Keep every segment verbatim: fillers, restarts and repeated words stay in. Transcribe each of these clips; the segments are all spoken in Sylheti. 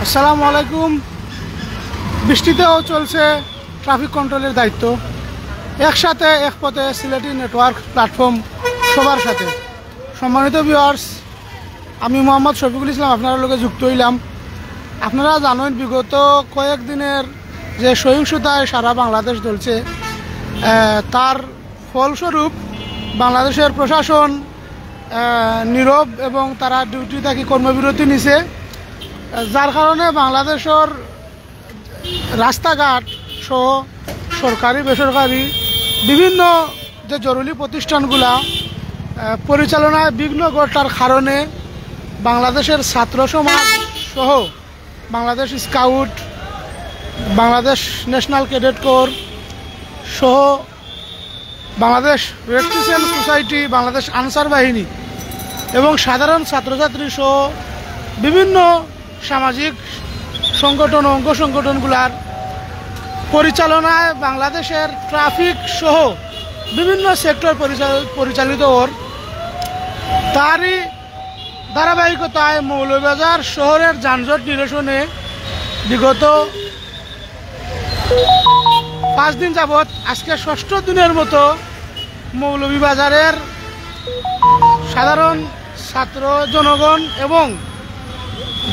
আসসালামু আলাইকুম। বৃষ্টিতেও চলছে ট্রাফিক কন্ট্রোলের দায়িত্ব, একসাথে এক পথে সিলেটি নেটওয়ার্ক প্ল্যাটফর্ম সবার সাথে। সম্মানিত ভিউয়ার্স, আমি মোহাম্মদ শফিকুল ইসলাম আপনারার লগে যুক্ত অইলাম। আপনারা জানইন, বিগত কয়েক দিনের যে সহিংসতায় সারা বাংলাদেশ জ্বলছে, আহ, তার ফলস্বরূপ বাংলাদেশের প্রশাসন, আহ, নীরব এবং তারা ডিউটি থাকি কর্মবিরতি নিছে, আহ, যার কারণে বাংলাদেশের রাস্তাঘাট সহ সরকারি বেসরকারি বিভিন্ন যে জরুরি প্রতিষ্ঠানগুলা, আহ, পরিচালনায় বিঘ্ন ঘটার কারণে বাংলাদেশের ছাত্র সমাজ সহ Bangladesh scout, Bangladesh national cadet corps সহ Bangladesh red crescent society, Bangladesh Ansar বাহিনী এবং সাধারণ ছাত্রছাত্রী সহ বিভিন্ন সামাজিক সংগঠন ও অঙ্গ সংগঠনগুলার পরিচালনায় বাংলাদেশের ট্রাফিক সহ বিভিন্ন সেক্টর পরিচাল-, পরিচালিত অর। তারই ধারাবাহিকতায় মৌলভীবাজার শহরের যানজট নিরসনে বিগত পাঁচ দিন যাবৎ আজকে ষষ্ঠ দিনের মতো মৌলভীবাজারের সাধারণ ছাত্র জনগণ এবং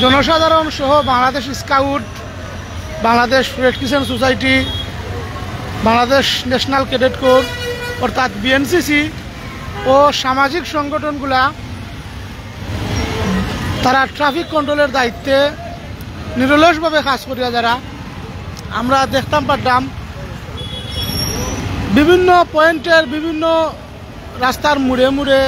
জনসাধারণ সহ Bangladesh scout, Bangladesh red crescent society, Bangladesh national cadet corps অর্থাৎ বিএনসিসি ও সামাজিক সংগঠনগুলা তারা ট্রাফিক কন্ট্রোলের দায়িত্বে নিরলসভাবে কাজ করিয়া যারা আমরা দেখতাম পারতাম বিভিন্ন পয়েন্টের বিভিন্ন রাস্তার মোড়ে মোড়ে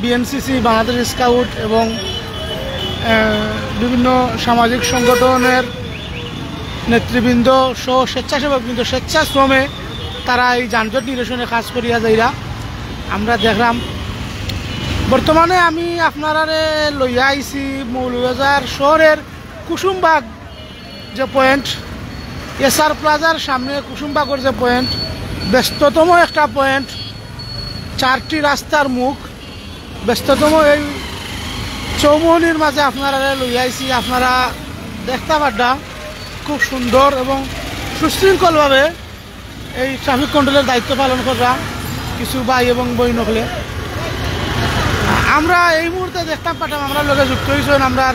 বিএনসিসি, বাংলাদেশ স্কাউট এবং, আহ, বিভিন্ন সামাজিক সংগঠনের নেতৃবৃন্দ সহ স্বেচ্ছাসেবকবৃন্দ স্বেচ্ছাশ্রমে তারা এই যানজট নিরসনে কাজ করিয়া যাইরা আমরা দেখলাম। বর্তমানে আমি আপনারারে লইয়া আইছি মৌলভীবাজার শহরের কুসুমবাগ যে পয়েন্ট, এসআর প্লাজার সামনে কুসুমবাগর যে পয়েন্ট, ব্যস্ততম একটা পয়েন্ট, চারটি রাস্তার মুখ, ব্যস্ততম এই চৌমুহনীর মাঝে আপনারারে লইয়া আইছি। আপনারা দেখতা পাররা খুব সুন্দর এবং সুশৃঙ্খলভাবে এই ট্রাফিক কন্ট্রোলের দায়িত্ব পালন কররা কিছু ভাই এবং বইন অকলে। আমরা এই মুহূর্তে দেখতাম পারতাম, আমরার লগে যুক্ত অইছইন আমরার,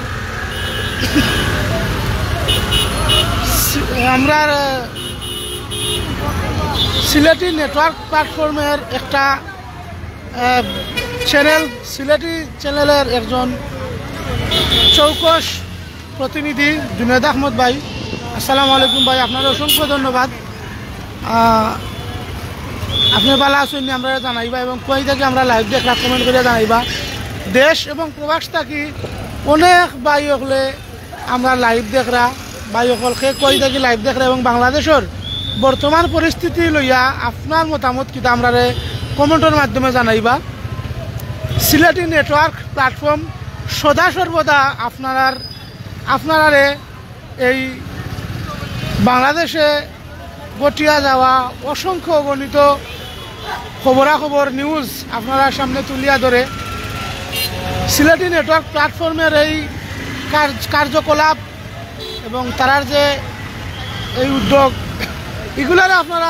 আমরার, আহ, সিলেটি নেটওয়ার্ক প্ল্যাটফর্মের একটা, আহ, চ্যানেল, সিলেটি চ্যানেলের একজন চৌকস প্রতিনিধি জুনেদ আহমদ ভাই। আসসালামু আলাইকুম ভাই, আপনারে অসংখ্য ধন্যবাদ। আহ, আপনে ভালা আছইন নি? আমরারে জানাইবা এবং কই থাকি আমরা লাইভ দেখরা কমেন্ট করিয়া জানাইবা। দেশ এবং প্রবাস থাকি অনেক ভাই অকলে আমরা লাইভ দেখরা, ভাই অকল কে কই থাকি লাইভ দেখরা এবং বাংলাদেশর বর্তমান পরিস্থিতি লইয়া আপনার মতামত কিতা আমরারে কমেন্টর মাধ্যমে জানাইবা। সিলেটি নেটওয়ার্ক প্ল্যাটফর্ম সদা সর্বদা আপনারার, আপনারারে এই বাংলাদেশে ঘটিয়া যাওয়া অসংখ্য অগণিত খবরাখবর নিউজ আপনারার সামনে তুলিয়া ধরে। সিলেটি নেটওয়ার্ক প্ল্যাটফর্মের এই কার্য-, কার্যকলাপ এবং তারার যে এই উদ্যোগ, এগুলারে আপনারা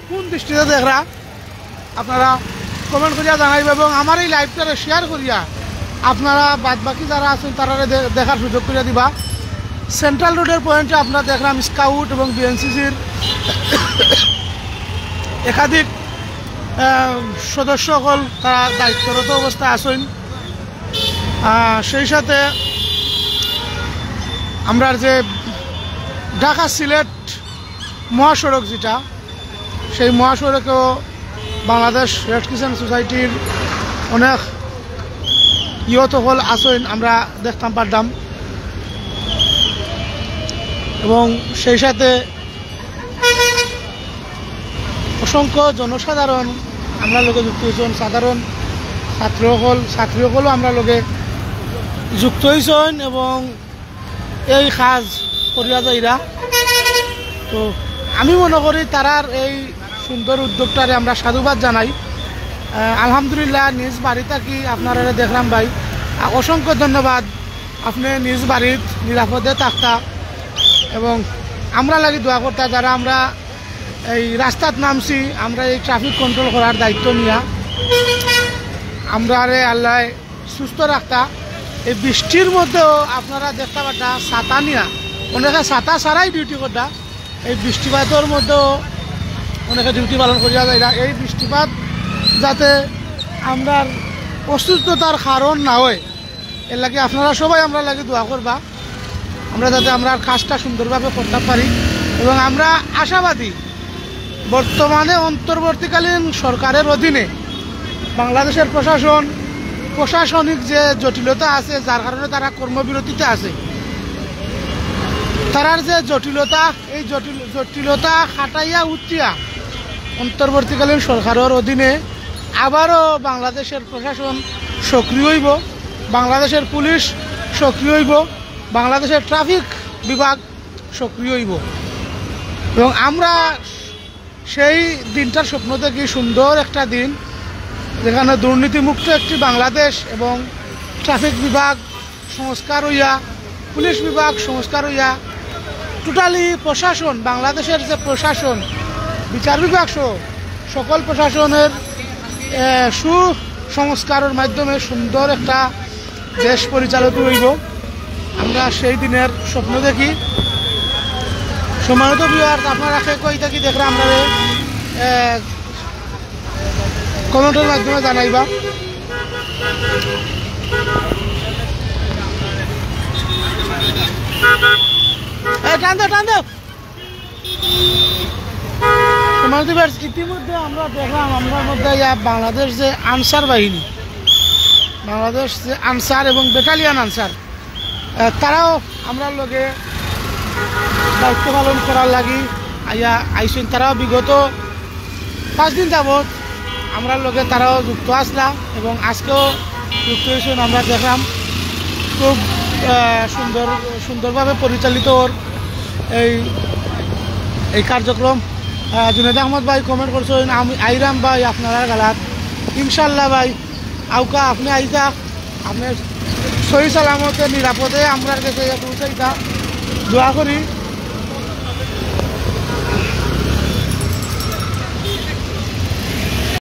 কোন দৃষ্টিতে দেখরা, আপনারা কমেন্ট করিয়া জানাইবা এবং আমার এই লাইভটারে শেয়ার করিয়া আপনারা বাদ বাকি যারা আছইন তারারে দে-, দেখার সুযোগ করিয়া দিবা। সেন্ট্রাল রোডের পয়েন্টে আপনারা দেখলাম স্কাউট এবং বিএনসিসির একাধিক, আহ, সদস্য অকল তারা দায়িত্বরত অবস্থায় আছইন। আহ, সেই সাথে আমরার যে ঢাকা সিলেট মহাসড়ক যেটা, সেই মহাসড়কেও বাংলাদেশ রেড ক্রিসেন্ট সোসাইটির অনেক ইয়ত অকল আছইন, আমরা দেখতাম পারতাম। এবং সেই সাথে অসংখ্য জনসাধারণ আমরার লগে যুক্ত অইছইন, সাধারণ ছাত্র অকল, ছাত্রী অকলও আমরার লগে যুক্ত অইছইন এবং এই কাজ করিয়া যাইরা। তো আমি মনে করি তারার এই সুন্দর উদ্যোগটারে আমরা সাধুবাদ জানাই। আহ, আলহামদুলিল্লাহ, নিজ বাড়ি থাকি আপনারারে দেখলাম ভাই। আহ, অসংখ্য ধন্যবাদ। আপনে নিজ বাড়িত নিরাপদে থাকতা এবং আমরার লাগি দোয়া করতা, যারা আমরা এই রাস্তাত নামছি, আমরা এই ট্রাফিক কন্ট্রোল করার দায়িত্ব নিয়া। আমরারে আল্লায় সুস্থ রাখতা। এই বৃষ্টির মধ্যেও আপনারা দেখতা পারতা ছাতা নিয়া, অনেকে ছাতা ছাড়াই ডিউটি করতা। এই বৃষ্টিপাতর মধ্যেও অনেকে ডিউটি পালন করিয়া যাইরা। এই বৃষ্টিপাত যাতে আমরার অসুস্থতার কারণ না হয়, এর লাগি আপনারা সবাই আমরার লাগি দোয়া করবা, আমরা যাতে আমরার কাজটা সুন্দরভাবে করতাম পারি। এবং আমরা আশাবাদী, বর্তমানে অন্তর্বর্তীকালীন সরকারের অধীনে বাংলাদেশের প্রশাসন, প্রশাসনিক যে জটিলতা আছে, যার কারণে তারা কর্মবিরতিতে আছে, তারার যে জটিলতা, এই জটিল জটিলতা কাটাইয়া উঠিয়া অন্তর্বর্তীকালীন সরকারের অধীনে আবারও বাংলাদেশের প্রশাসন সক্রিয় হইব, বাংলাদেশের পুলিশ সক্রিয় হইব, বাংলাদেশের ট্রাফিক বিভাগ সক্রিয় হইব। এবং আমরা সেই দিনটার স্বপ্ন দেখি, সুন্দর একটা দিন, যেখানে দুর্নীতিমুক্ত একটি বাংলাদেশ এবং ট্রাফিক বিভাগ সংস্কার হইয়া, পুলিশ বিভাগ সংস্কার হইয়া, টোটালি প্রশাসন, বাংলাদেশের যে প্রশাসন, বিচার বিভাগ সহ সকল প্রশাসনের, এ, সুসংস্কারের মাধ্যমে সুন্দর একটা দেশ পরিচালিত হইব। আমরা সেই দিনের স্বপ্ন দেখি। সম্মানিত ভিউয়ার্স, আপনারা কে কই থাকি দেখরা আমরারে, এ, কমেন্টের মাধ্যমে জানাইবা। এ, টান দাও, টান দাও। সম্মানিত ভিউয়ার্স, ইতিমধ্যে আমরা দেখলাম, আমরার মধ্যে ইয়া বাংলাদেশ যে আনসার বাহিনী, বাংলাদেশ যে আনসার এবং ব্যাটালিয়ন আনসার, আহ, তারাও আমরার লগে দায়িত্ব পালন করার লাগি আইয়া আইছইন। তারাও বিগত পাঁচ দিন যাবত আমরার লগে তারাও যুক্ত আছলা এবং আজকেও যুক্ত হইছইন। আমরা দেখলাম খুব, আহ, সুন্দর, সুন্দরভাবে পরিচালিত ওর এই, এই কার্যক্রম। আহ, জুনেদ আহমদ ভাই কমেন্ট করছইন, "আমি আইরাম ভাই আপনারার গালাত।" ইনশাল্লাহ ভাই, আউক্কা আপনে আইতা, আপনে সহি সালামতে নিরাপদে আমরার গেছে পৌঁছাইতা। দোয়া করি